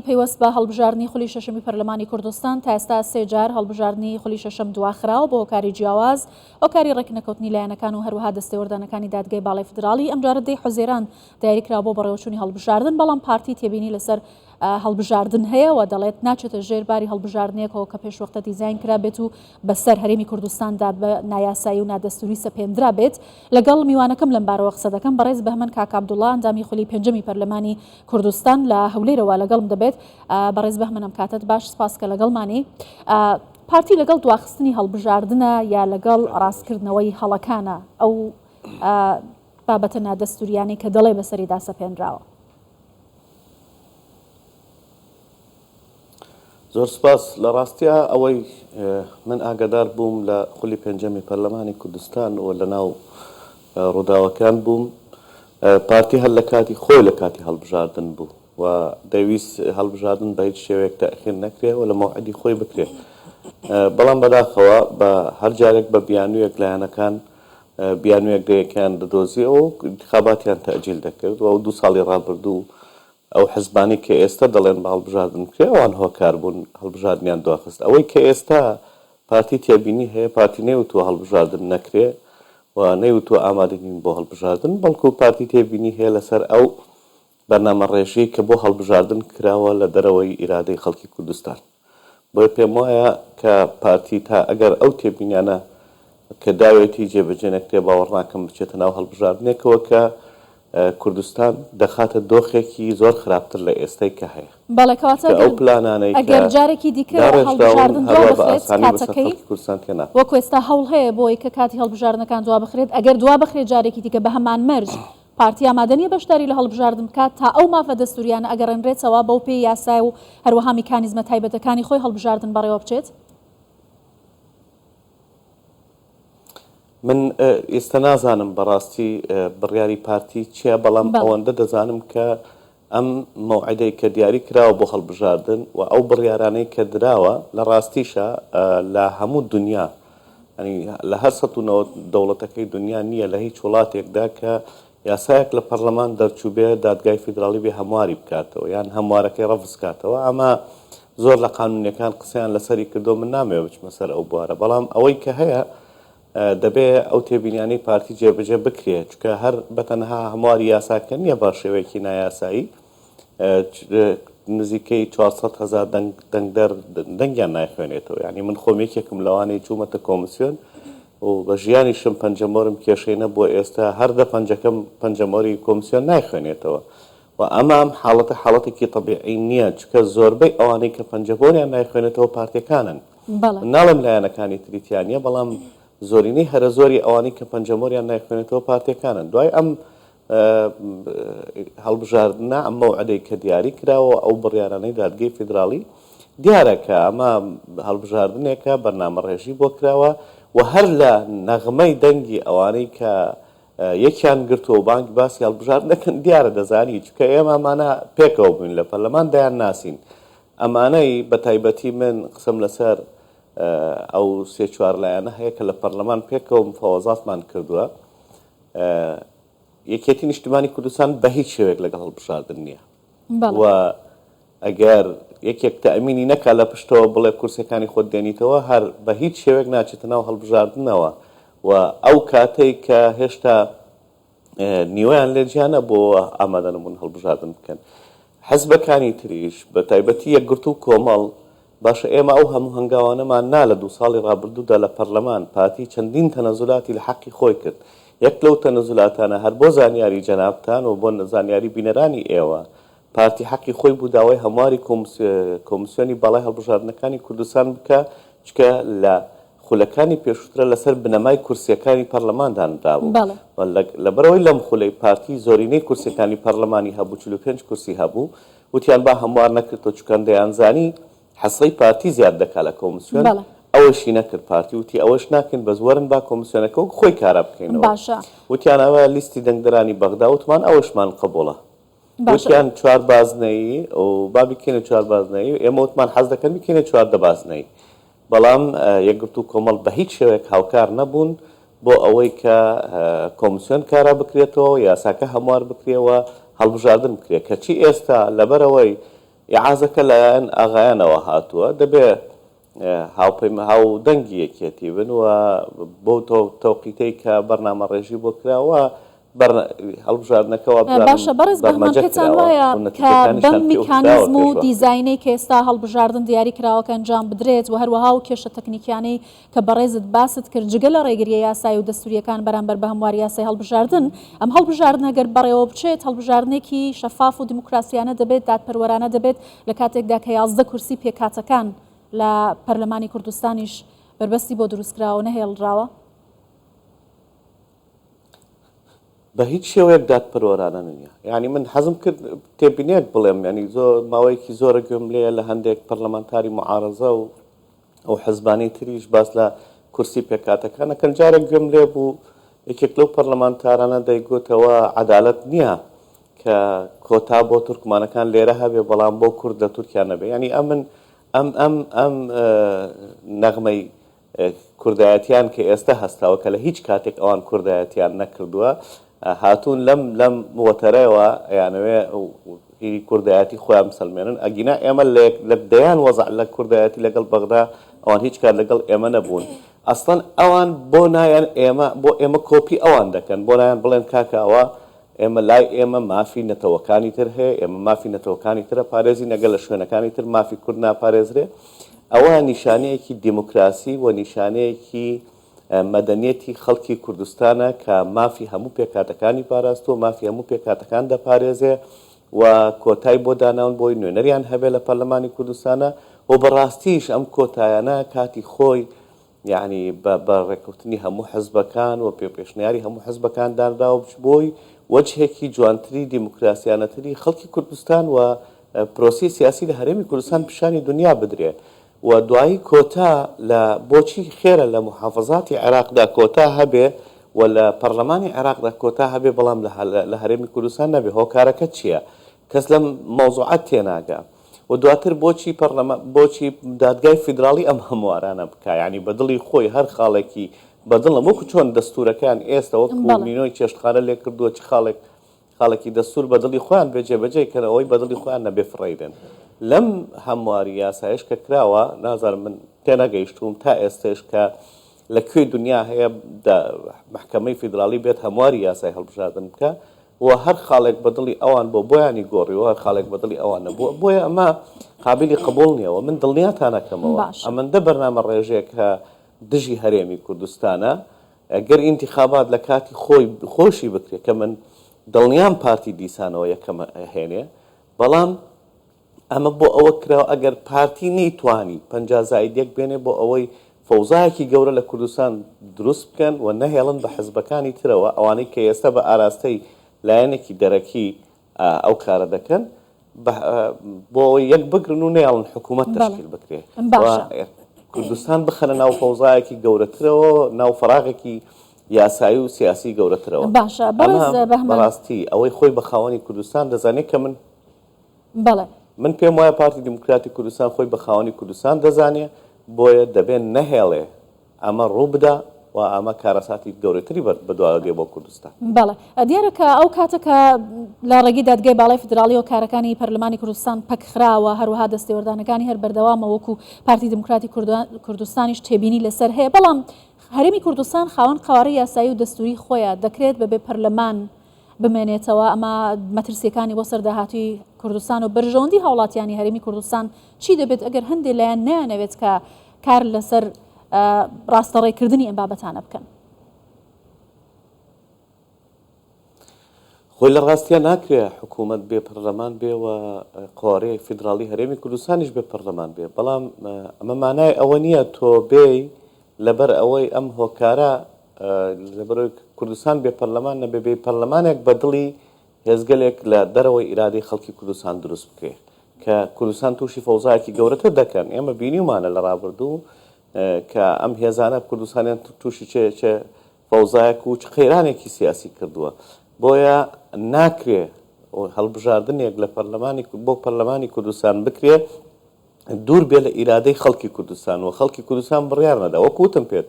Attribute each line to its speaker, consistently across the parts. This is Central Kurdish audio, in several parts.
Speaker 1: پەیوەست بە هەڵبژاردنی خولی شەشەمی پەرلەمانی کوردستان، تا ئێستا سێ جار هەڵبژاردنی خولی شەشەم دواخراوە بۆ هۆکاری جیاواز، هۆکاری ڕێکنەکەوتنی لایەنەکان و هەروەها دەستێوەردانەکانی دادگای باڵای فیدراڵی، ئەمجارە دەی حوزەیران دیاریکراوە بۆ بەڕێوەچوونی هەڵبژاردن، بەڵام پارتی تێبینی لەسەر هەڵبژاردن هەیە و دەڵێت ناچێتە ژێر باری هەڵبژاردنێکەوە کە پێشوەختە دیزاین کرابێت و بەسەر هەرێمی کوردستاندا بە نایاسایی و نادەستوری سەپێندرابێت. لەگەڵ میوانەکەم لەمبارەوە قسە دەکەم، بەڕێز بەهمەن کاک عەبدوڵا ئەندامی خولی پێنجەمی پەرلەمانی کوردستان لە هەولێرەوە لەگەڵم دەبێت. بەڕێز بەهمەن ئەم کاتەت باش، سپاس کە لەگەڵمانی. پارتی لەگەڵ دواخستنی هەڵبژاردنە یا لەگەڵ ڕاستکردنەوەی هەڵەکانە ئەو بابەتە نادەستوریانەی کە دەڵێ بەسەریدا سەپێنراوە؟
Speaker 2: زۆر سپاس. لە ڕاستیا ئەوەی من ئاگادار بووم لە خولی پێنجەمی پەرلەمانی کوردستان و لە ناو ڕووداوەکان بووم، پارتی هەر لە کاتی خۆی لە کاتی هەڵبژاردن بوو و دەیویست هەڵبژاردن بە هیچ شێوەیەک تەئخیر نەکرێ و لە مەوعیدی خۆی بکرێ. بەڵام بەداخەوە بە هەر جارێک بە بیانوویەک لایەنەکان بیانوویەک دەیەکیان دەدۆزیەوە و ئینتخاباتیان تەئجیل دەکرد و ئەو دوو ساڵی ڕابردوو ئەو حزبانەی کە ئێستا دەڵێن بە هەڵبژاردن بکرێ ئەوان هۆکار بوون هەڵبژاردنیان دواخست. ئەوەی کە ئێستا پارتی تێبینی هەیە پارتی نەیوتووە هەڵبژاردن نەکرێ و نەیوتووە ئامادە نین بۆ هەڵبژاردن بەڵکو پارتی تێبینی هەیە لەسەر ئەو بەرنامەڕێژیەی کە بۆ هەڵبژاردن کراوە لە دەرەوەی ئیرادەی خەڵکی کوردستان. بۆیە پێموایە کە پارتی تا ئەگەر ئەو تێبینیانە کە داوێتی جێبەجێ نەکرێ باوەڕ ناکەم بچێتە ناو هەڵبژاردنێکەوە کە کوردستان دەخاتە دۆخێکی زۆر خراپتر لە ئێستای کە هەیە.
Speaker 1: بەڵێ کەواتە
Speaker 2: چونکە ئەو پلانانەی کە
Speaker 1: ئەگەر جارێکی دیکە
Speaker 2: داڕێژراون
Speaker 1: هەڵبژاردن
Speaker 2: هەروا بە
Speaker 1: دوابخرێت
Speaker 2: ئاسانی بەسەر
Speaker 1: کاتەکەی
Speaker 2: خەڵکی کوردستان تێناپەڕێت.
Speaker 1: وەکو ئێستا هەوڵ هەیە بۆی کە کاتی هەڵبژاردنەکان دوابخرێت ئەگەر دوابخرێت جارێکی دیکە بەهەمان مەرج پارتی ئامادە نییە بەشداری لە هەڵبژاردن بکات تا ئەو مافە دەستوورییانە ئەگەڕێنرێتەوە بەو پێی یاسای و هەروەها میکانیزمە تایبەتەکانی خۆی هەڵبژاردن بەڕێوەبچێت؟
Speaker 2: من ئێستا نازانم بەڕاستی بڕیاری پارتی چییە، بەڵام ئەوەندە دەزانم کە ئەم مەوعیدەی کە دیاری کراوە بۆ هەڵبژاردن و ئەو بڕیارانەی کە دراوە لە ڕاستیشا لە هەموو دونیا یانی لە هەر 190 دەوڵەتەکەی دونیا نییە لە هیچ وڵاتێکدا کە یاسایەک لە پەرلەمان دەرچووبێ دادگای فیدراڵی بێ هەمواری بکاتەوە یان هەموارەکەی ڕەفز کاتەوە ئەمە زۆر لە قانونیەکان قسەیان لەسەری کردووە من نامەوێ بچمە سەر ئەو بوارە بەڵام ئەوەی کە هەیە دەبێ ئەو تێبینیانەی پارتی جێبەجێ بکرێ، چونکە هەر بەتەنها هەمواری یاساکە نییە بە شێوەیەکی نایاسایی نزیکەی 400 هەزار دەنگ دەنگدەر دەنگیان نایخوێنێتەوە یعنی من خۆم یەکێکم لەوانەی چوومەتە کۆمسیۆن و بە ژیانیشم پەنجەمۆرم کێشەی نەبووە ئێستا هەر دە پەنجەکەم پەنجەمۆری کۆمسیۆن نایخوێنێتەوە و ئەمە ئەم حاڵەتە حاڵەتێکی تەبیعی نییە چونکە زۆربەی ئەوانەی کە پەنجەمۆریان نایخوێنێتەوە پارتیەکانن من ناڵێم لایەنەکانی تری تیا نییە بەڵام زۆرینەی هەرە زۆری ئەوانەی کە پەنجەمۆریان نایخوێنێتەوە پارتیەکانن دوای ئەم هەڵبژاردنە ئەم مەوعدەی کە دیاری کراوە ئەو بڕیارانەی دادگەی فیدراڵی دیارە کە ئەمە هەڵبژاردنێکە بەرنامە ڕێژی بۆ کراوە و هەر لە نەغمەی دەنگی ئەوانەی کە یەکیان گرتووە و بانگ باسی هەڵبژاردن دەکەن دیارە دەزانی چونکە ئێمە ئەمانە پێکەوە بووین لە پەرلەمان دەیان ناسین ئەمانەی بە تایبەتی من قسەم لەسەر ئەو سێ چوار لایەنە هەیە کە لە پەرلەمان پێکەوە مفاوەزاتمان کردووە یەکێتی نیشتیمانی کوردستان بە هیچ شێوەیەک لەگەڵ هەڵبژاردن نییە و ئەگەر یەکێک تەئمینی نەکا لە پشتەوە بڵێ کورسیەکانی خۆت دێنیتەوە هەر بە هیچ شێوەیەک ناچێتە ناو هەڵبژاردنەوە و ئەو کاتەی کە هێشتا نیوەیان لێ جیا نەبووەوە ئامادە نەبوون هەڵبژاردن بکەن. حزبەکانی تریش بە تایبەتی یەکگرتوو و کۆمەڵ باشە ئێمە ئەو هەموو هەنگاوانەمان نا لە دوو ساڵی ڕابردوودا لە پەرلەمان پارتی چەندین تەنەزولاتی لە حەقی خۆی کرد یەک لەو تەنەزولاتانە هەر بۆ زانیاری جەنابتان و بۆ زانیاری بینەرانی ئێوە پارتی حەقی خۆی بوو داوای هەمواری کۆمسیۆنی باڵای هەڵبژاردنەکانی کوردستان بکا چونکە لە خولەکانی پێشووترا لەسەر بنەمای کورسیەکانی پەرلەمان دانرابوو و لەبەرئەوەی لەم خولەی پارتی زۆرینەی کورسیەکانی پەرلەمانی هەبوو 45 کورسی هەبوو وتیان با هەموار نەکرێتەوە چونکە دەیانزانی حەسەی پارتی زیاد دەکا لە کۆمسیۆن ئەوەشی نەکرد پارتی وتی ئەوەش ناکەین بەس وەرن با کۆمسیۆنەکە وەک خۆی کارا بکەینەوە وتیان ئەوە لیستی دەنگدەرانی بەغدا وتمان ئەوەشمان قبوڵە وتیان چوار بازنەیی و با بیکەینە چوار بازنەیی و ئێمە وتمان حەز دەکەن بیکەینە 14 بازنەیی بەڵام یەکگرتوو کۆمەڵ بە هیچ شێوەیەک هاوکار نەبوون بۆ ئەوەی کە کۆمسیۆن کارا بکرێتەوە یاساکە هەموار بکرێ و هەڵبژاردن بکرێت کەچی ئێستا لەبەرئەوەی. ئیعازەکە لایەن ئاغایانەوە هاتووە دەبێ هاوپەیما هاودەنگی یەکێتی بن و بەو تەوقیتەی کە بەرنامەڕێژی بۆ کراوە هەڵبژاردنەکە وابزانم
Speaker 1: باشە بەڕێز بەهمەن
Speaker 2: بەرمەجە
Speaker 1: پێتان
Speaker 2: کراوە
Speaker 1: وایە
Speaker 2: و
Speaker 1: کە بەم
Speaker 2: نەتیجەکانیشتان پێ وتراوە
Speaker 1: میکانیزم و
Speaker 2: پێش وەختی.
Speaker 1: دیزاینەی کە ئێستا هەڵبژاردن دیاری کراوە کە ئەنجام بدرێت و هەروەها ئەو کێشە تەکنیکیانەی کە بەڕێزت باست کرد جگە لە ڕێگرییە یاسایی و دەستورییەکان بەرامبەر بە هەمواری یاسای هەڵبژاردن ئەم هەڵبژاردنە گەر بەڕێوە بچێت هەڵبژاردنێکی شەفاف و دیموکراسیانە دەبێت دادپەروەرانە دەبێت لە کاتێکدا کە 11 کورسی پێکهاتەکان لە پەرلەمانی کوردستانیش بەربەستی بۆ دروستکراوە و نەهێڵراوە؟
Speaker 2: بە هیچ شێوەیەک دادپەروەرانە نییە. یانی من حەزم کرد تێبینییەک بڵێم، یانی زۆر ماوەیەکی زۆرە گوێم لێیە لە هەندێک پەرلەمانتاری موعارەزە و ئەو حزبانەی تریش باس لە کورسی پێکهاتەکان ئەکەن. جارێک گوێم لێ بوو یەکێک لەو پەرلەمانتارانە دەیگوتەوە عەدالەت نییە کە کۆتا بۆ تورکمانەکان لێرە هەبێ بەڵام بۆ کورد لە تورکیا نەبێ. یانی ئەمن ئەم ئەم ئەم نەغمەی کوردایەتیان کە ئێستا هەستاوە کە لە هیچ کاتێک ئەوان کوردایەتیان نەکردووە هاتوون لەم لەم وەتەرەوە ئەیانەوێ هی کوردایەتی خۆیان بسەلمێنن ئەگینا ئێمە لە لە دەیان وەزع لە کوردایەتی لەگەڵ بەغدا ئەوان هیچ کات لەگەڵ ئێمە نەبوون ئەسڵەن ئەوان بۆ نایەن ئێمە بۆ ئێمە کۆپی ئەوان دەکەن بۆ نایەن بڵێن کاکە ئەوە ئێمە لای ئێمە مافی نەتەوەکانی تر هەیە، ئێمە مافی نەتەوەکانی تر ئەپارێزین، ئەگەر لە شوێنەکانی تر مافی کورد ناپارێزرێ، ئەوە نیشانەیەکی دیموکراسی و نیشانەیەکی مەدەنیەتی خەڵکی کوردستانە کە مافی هەموو پێکهاتەکانی پاراستووە، مافی هەموو پێکهاتەکان دەپارێزێ و کۆتای بۆ داناون بۆی نوێنەریان هەبێ لە پەرلەمانی کوردستانە و بەڕاستیش ئەم کۆتایانە کاتی خۆی یەعنی بە بە ڕێککەوتنی هەموو حزبەکان و پێ پێشنیاری هەموو حزبەکان دانراوە بۆی وەجهێکی جوانتری دیموکراسیانەتری خەڵکی کوردستان و پرۆسەی سیاسی لە هەرێمی کوردستان پیشانی دنیا بدرێ و دوایی کۆتا لە بۆچی خێرە لە موحافەزاتی عێراقدا کۆتا هەبێ و لە پەڕلەمانی عێراقدا کۆتا هەبێ بەڵام لە لە هەرێمی کوردستان نەبێ هۆکارەکە چییە کەس لەم مەوزوعە تێناگا. و دواتر بۆچی پەڕلەمان بۆچی دادگای فیدراڵی ئەم هەموارانە بکا یانی بە دڵی خۆی هەر خاڵێکی بە دڵە وەکو چۆن دەستورەکەیان ئێستا وەکو
Speaker 1: بەڵێ.
Speaker 2: مینۆی چێشتخانە لێ کردووە چ خاڵێک خاڵێکی دەستور بە دڵی خۆیان بێ جێبەجێی کەن ئەوەی بە دڵی خۆیان نەبێ فڕێی دەن لەم هەمواری یاسایەش کە کراوە نازانم من تێنەگەیشتووم تا ئێستەش کە لە کوێی دنیا هەیە مەحکەمەی فیدراڵی بێت هەمواری یاسای هەڵبژاردن بکا و هەر خاڵێک بە دڵی ئەوان بووە بۆیانی گۆڕیوە هەر خاڵێک بە دڵی ئەوان نەبووە بۆیە ئەمە قابیلی قبوڵ نییە و من دڵنیاتان ئەکەمەوە
Speaker 1: باشە.
Speaker 2: ئەمەندە بەرنامە ڕێژێکە دژی هەرێمی کوردستانە گەر ئینتیخابات لە کاتی خۆی خۆشی بکرێ کە من دڵنیام پارتی دیسانەوە یەکەم ئەهێنێ بەڵام ئەمە بۆ ئەوە کراوە ئەگەر پارتی نەیتوانی 50 زائید یەک بێنێ بۆ ئەوەی فەوزایەکی گەورە لە کوردستان دروست بکەن و نەهێڵن بە حزبەکانی ترەوە ئەوانەی کە ئێستا بە ئاراستەی لایەنێکی دەرەکی ئەو کارە دەکەن بۆ ئەوەی یەک بگرن و نەیەڵن حکوومەت تەشکیل بکرێ و کوردستان بخەنە ناو فەوزایەکی گەورەترەوە ناو فەراغێکی یاسایی و سیاسی گەورەترەوە.
Speaker 1: باشە بەڕێز بەهمەن.
Speaker 2: بەڕاستی ئەوەی خۆی بە خاوەنی کوردستان دەزانێت کە من
Speaker 1: بەڵێ.
Speaker 2: من پێم وایە پارتی دیموکراتی کوردستان خۆی بە خاوەنی کوردستان دەزانێ، بۆیە دەبێ نەهێڵێ ئەمە ڕوو بدا و ئەمە کارەساتی گەورەتری بەدواوە دێ بۆ کوردستان.
Speaker 1: بەڵێ. دیارە کە ئەو کاتە کە لە ڕێگەی دادگای باڵای فیدراڵیەوە کارەکانی پەرلەمانی کوردستان پەکخراوە، هەروەها دەستێوەردانەکانی هەر بەردەوامە وەکو پارتی دیموکراتی کوردستانیش تێبینی لەسەر هەیە، بەڵام هەرێمی کوردستان خاوەن قەوارەی یاسایی و دەستووری خۆیە، دەکرێت بەبێ پەرلەمان بمێنێتەوە، ئەمە مەترسییەکانی بۆ سەر داهاتووی کوردستان و بەرژەوەندی هاوڵاتیانی هەرێمی کوردستان چی دەبێت ئەگەر هەندێ لایەن نەیانەوێت کە کار لەسەر ڕاستەڕێکردنی ئەم بابەتانە بکەن؟
Speaker 2: خۆی لە ڕاستیا ناکرێ حکوومەت بێ پەرلەمان بێ و قەوارەی فیدراڵی هەرێمی کوردستانیش بێ پەرلەمان بێ، بەڵام ئەمە مانای ئەوە نییە تۆ بێی لەبەر ئەوەی ئەم هۆکارە لەبەرئەوەی کوردستان بێ پەرلەمان نەبێ، بێ پەرلەمانێک بە دڵی هێزگەلێک لە دەرەوەی ئیرادەی خەڵکی کوردستان دروست بکرێ کە کوردستان تووشی فەوزایەکی گەورەتر دەکەن. ئێمە بینیومانە لە ڕابردوو کە ئەم هێزانە کوردستانیان تووشی چ چ فەوزایەک و چ قەیرانێکی سیاسی کردووە. بۆیە ناکرێ هەڵبژاردنێک لە پەرلەمانی بۆ پەرلەمانی کوردستان بکرێ دوور بێ لە ئیرادەی خەڵکی کوردستان و خەڵکی کوردستان بڕیار نەدا. وەکو وتم پێت.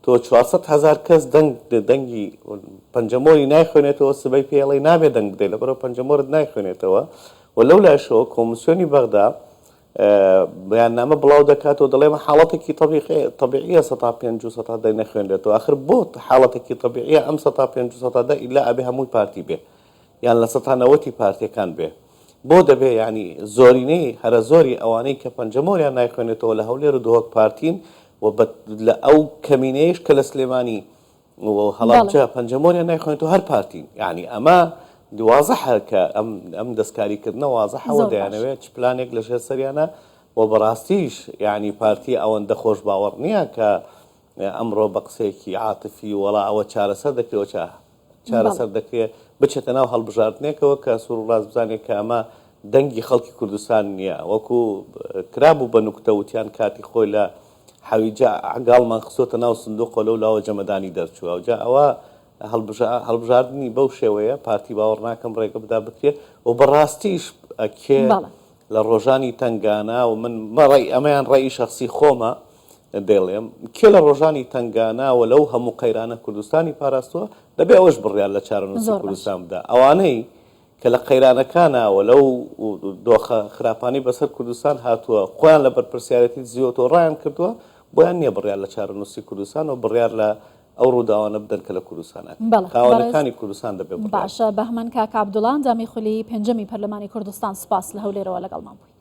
Speaker 2: تۆ 400 هەزار کەس دەنگ دەنگی پەنجەمۆری نایخوێنێتەوە سبەی پێی ئەڵێی نابێ دەنگ بدەی لەبەرئەوە پەنجەمۆرت نایخوێنێتەوە و لەو لایشەوە کۆمسیۆنی بەغدا بەیاننامە بڵاو دەکاتەوە دەڵێ ئەمە حاڵەتێکی تەبیعیە سەتا پێنج و سەتا دە نەخوێنرێتەوە ئاخر بۆ حاڵەتێکی تەبیعیە ئەم سەتا پێنج و سەتا دە ئیلا ئەبێ هەمووی پارتی بێ یان لە سەتا نەوەتی پارتیەکان بێ بۆ دەبێ یانی زۆرینەی هەرە زۆری ئەوانەی کە پەنجەمۆریان نایخوێنێتەوە لە هەولێر و دهۆک پارتین و بە لە ئەو کەمینەیەش کە لە سلێمانی و هەڵەبجە پەنجەمۆریان نایخوێنێتەوە هەر پارتین یانی ئەمە وازحە کە ئەم ئەم دەستکاری کردنە وازحە و دەیانەوێت چ پلانێک لە ژێر سەریانە و بەڕاستیش یانی پارتی ئەوەندە خۆش باوەڕ نییە کە ئەمڕۆ بە قسەیەکی عاتفی وەڵا ئەوە چارەسەر دەکرێ و چارەسەر دەکرێ بچێتە ناو هەڵبژاردنێکەوە کە سوور و ڕاست بزانێت کە ئەمە دەنگی خەڵکی کوردستان نییە وەکو کرابوو بە نوکتە وتیان کاتی خۆی لە حەویجە عەگاڵمان خستۆتە ناو سندوقەوە لەو لاوە جەمەدانی دەرچووە ئەوجا ئەوە هەڵبژاردنی بەو شێوەیە پارتی باوەڕ ناکەم ڕێگە بدا بکرێ و بەڕاستیش کێ لە ڕۆژانی تەنگانە و من ڕەئی ئەمەیان ڕەئی شەخسی خۆمە دەیڵێم کێ لە ڕۆژانی تەنگانە و لەو هەموو قەیرانە کوردستانی پاراستووە دەبێ ئەوەش بڕیار لە چارەنووسی کوردستان بدا ئەوانەی کە لە قەیرانەکانا و لەو دۆخە خراپانەی بەسەر کوردستان هاتووە خۆیان لە بەرپرسیارێتی دزیوەتەوە ڕایان کردووە بۆیان نییە بڕیار لە چارەنووسی کوردستان و بڕیار لە ئەو ڕووداوانە بدەن کە لە کوردستان ئەکرێن.
Speaker 1: بەڵێ بەڕێز.
Speaker 2: خاوەنەکانی کوردستان دەبێ بڕیار
Speaker 1: باشە بەهمەن کاک عەبدوڵا ئەندامی خولی پێنجەمی پەرلەمانی کوردستان سوپاس لە هەولێرەوە لەگەڵمان بووی.